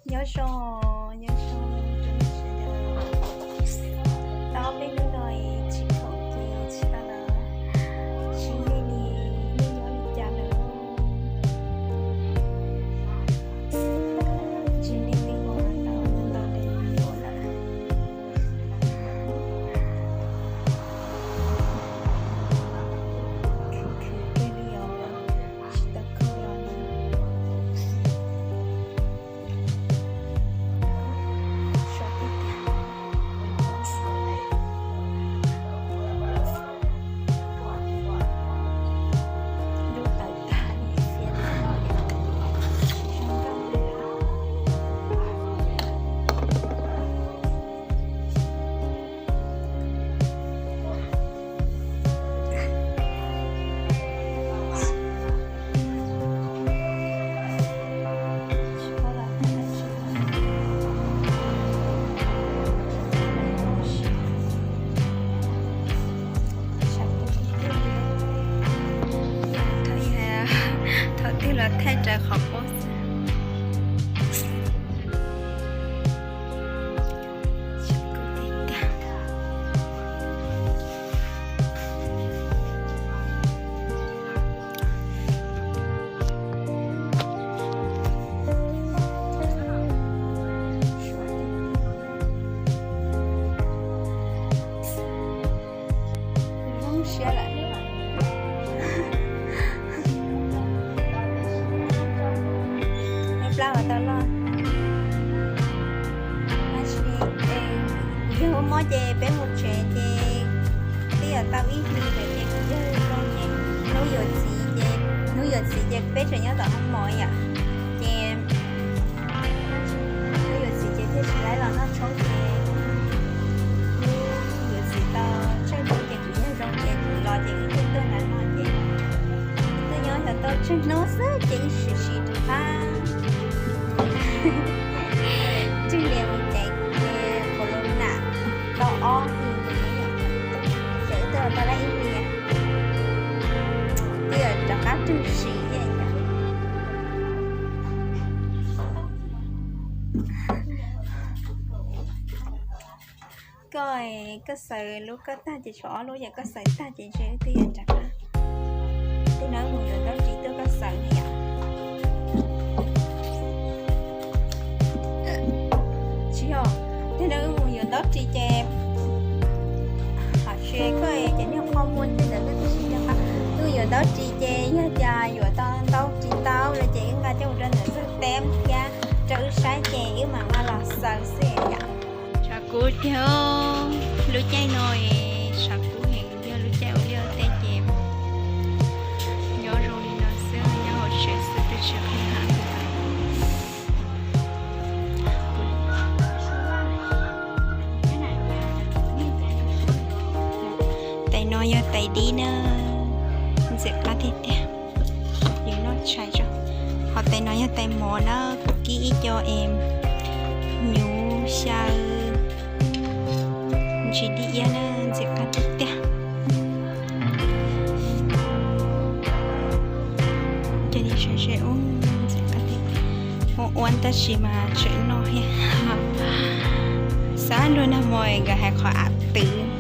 Nyob zoo, nyob zoo rau nej sawv daws. Tau ob peb hnub no tsis khoom ces tsis tau los sib ntsib li, nej nyob li cas lawm? Tsis ntsib li ua tau ntau li ua lawm. Khwv khwv kiag li os, tsis tau kho los na. Thaum twg los thaij raws qhov pob xwb. Zoo siab lawm. Plab uas tau loj. Tab sis yog ua mob ces peb mus tsev ces twb yuav tau ib hlis lawm ces kuv yawg zoo ces hnub yuav txiv ces, hnub yuav txiv ces peb tseem nyob tom hoob mos yom. Ces hnub yuav txiv ces thiaj tsis laib los noj tshoob ces hnub yuav txiv tau tsawg hnub ces kuv yawg zoo ces kuv los ces wb thiaj tuaj nram no ces twb nyob xyov tau tsawg hnub xwb ces wb sim sim rov qab. Ntxwg lias mus ceev ces corona tau ob hlis ces wb tuaj tau lawm ib hlis, twb rov qab rwg sim thiab. Koj, koj xaws lub koj tag ces tshuav ob lub, yog koj xaws tag ces ntshe wb twb yuav rov qab. Tej no wb mus yuav ntaub ris tuaj koj xaws ne yom. Tsis yog, tej no wb mus yuav ntaub ris ces hom tsev koj ces niag qhov muag tej ntawd twb tsis yog. Wb yuav ntaub ris ces yog tias yuav tau ntaub ris tau lawm ces wb nqa coj mus rau ntawm txog teb thiab rau wb saib ces wb mam nqa los xaws xwb yom. Tshav kub tiag, lub caij no tshav kub heev, yog lub caij ua liaj ua teb ces nyob zoo li no xwb, nyob hauv tsev xwb twb tsis qhib hav li. Tais no yog tais dib na, ntxim qab tiag tiag. Yus noj tshais tso. Ho tais no yog tais mov na, kuv kib ib co es nyuv xyaw ntsis dib iab na, ntxim qab tiag tiag. Cov niag sab ze ub, ntxim qab tiag. Ua ua tab sis mas tseem noj thiab. Xav luag nag hmo nkawd hais qhov av twv.